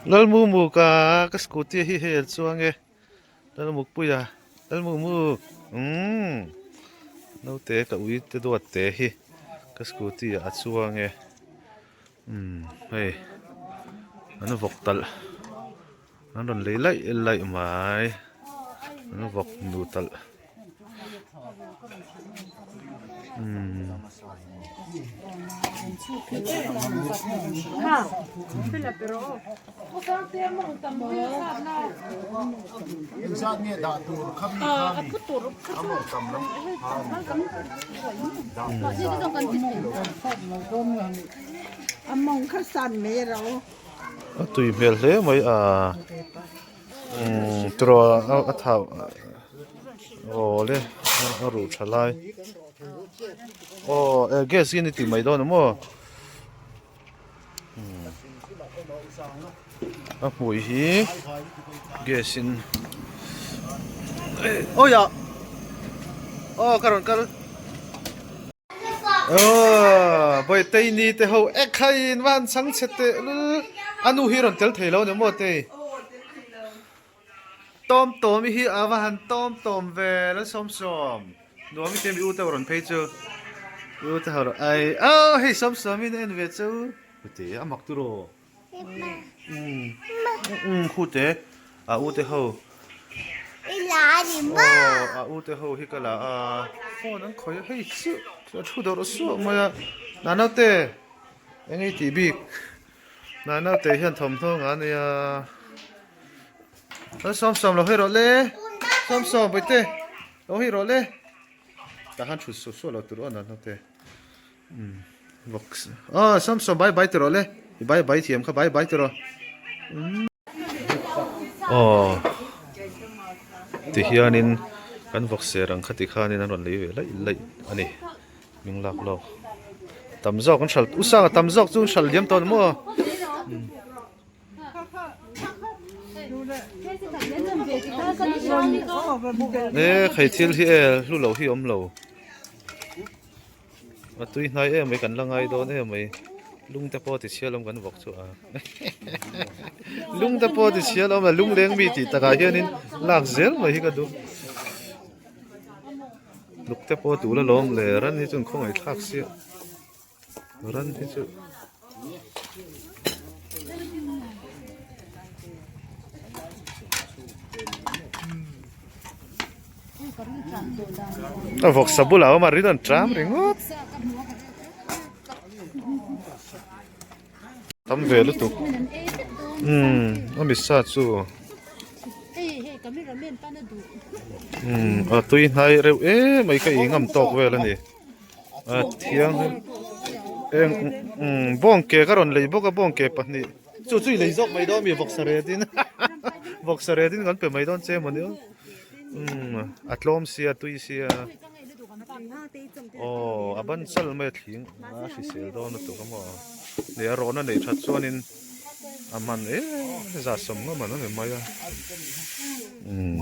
Lalmumuka ka scooty hi hei an chuang e Lalmukpuia Lalmumuk umm naute ka ui te duat te hi ka scooty ah a chuang e umm hei an vawk talh an rawn lei laih laih mai an vawk nu talh umm. A tui hmel hle mai a umm tiraw a thau aw le a ruh tha lai aw eh gas hi a ni tih mai dawn a maw a hmui hi gas in awiah aw ka rawn kal. Aww Bawihtei ni te ho ek kha in va han chhang chhe teh lul a nu hi rawn tel thei lo ni maw tei tawm tawm i hi a va han tawm tawm ve la sawm sawm nuam i te mi u te ho rawn phei chu u te ho rawn ai aw hei sawm sawm in en ve chu te a mak turaw. Umm khute a u te ho aw a u te ho hi ka la a phone an khawih a hei chu a thu dawrh suah mai a nanaute eng nge tih bik nanaute hian thawmhnaw nga a nei a a sawm sawm lo hawi rawh le sawm sawm bawihte lo hawi rawh le tah khan thut suah suah lo tur aw nanaute. Umm box aw Samson bye bye ti rawh le i bye bye thiam kha bye bye ti rawh umm aw ti hianin kan vawk ser ang kha ti khanin an rawn lei ve laih laih a ni hming lak lawk tam zawk an hral u sanga tam zawk chu an hral liam tawh a ni maw e khai thil hi e hlu lo hi awm lo. A tui hnai em mai kan la ngai dawn em mai lung te pawh ti chhia lawm kan vawk chu a lung te pawh ti chhia lawm a lung leng mi tih takah hianin lak zel mai hi ka duh luk te pawh tul alawm le ran hi chu an khawngaih thlak sia ran hi chu. A vawksa bulah a awm a rin an ṭam ringawt. Tam ve lutuk. Umm a misa chu. Umm a tui hnai reuh em mai ka ih ngam tawk vel a ni. A thianghlim eng umm bawngke ka rawn lei bawk a bawngke pahnih chu chu i lei zawk mai dawn mi vawksa ret in vawksa ret in kan pe mai dawn che mawni aw umm a tlawm sia tui sia aw a ban chal mai a thling a hrisel dawn lutuk a maw leh a rawhna neih that chuanin a man em zat sawm ngam an awm em mai a umm.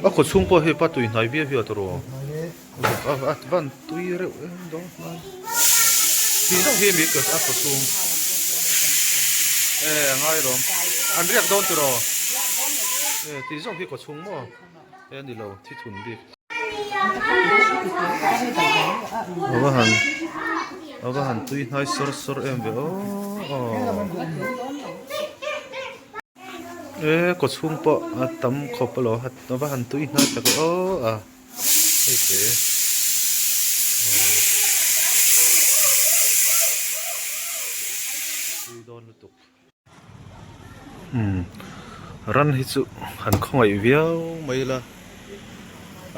A khaw chhung pawh hei pa tui hnai viau hi a tawrh aw a van tui reuh em dawn hnai tih deuh hi mi a khaw chhung e a ngai lawm an riak dawn tiraw e tih zawk hi khaw chhung maw e a ni lo thi thun bik. A va han a va han tui hnai sawr sawr em ve aw aw e kaw chhung pawh a tam khawp alawm a va han tui hnai tak e aw a hei te tui dawn lutuk. Umm ran hi chu han khawngaih viau mai ila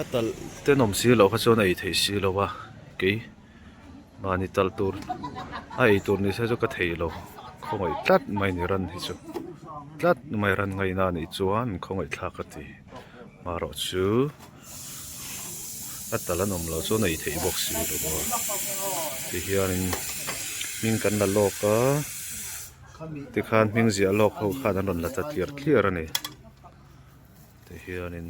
a talh tenawm si loh kha chuan a ei theih si lo a kei mahni talh tur a ei tur ni se chu ka thei lo khawngaih tlat mai ni ran hi chu tlat mai ran ngaihna a nih chuan khawngaih thlak ka ti marawh chu a talh an awm loh chuan a ei theih bawk si lo a tihianin hming kan la lawk a. Tikhan hming ziah lawk ho khan an rawn la ta tliar tliar a ni. Tihianin.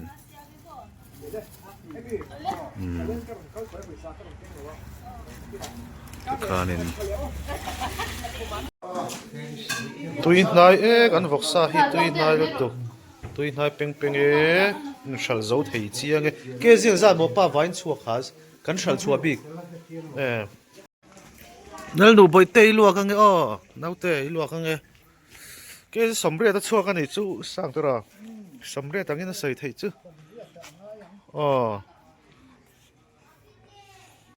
Umm tikhanin tui hnai e kan vawksa hi tui hnai lutuk tui hnai peng peng e in hralh zo thei chiang e ke zing zat maw pa vaiin chhuak ha kan hralh chhuah bik e. Lalnu bawihte i luak ange aw naute i luak ange ke sawmriat a chhuak a nih chu sang tura sawmriat angin a sawi theih chu aw.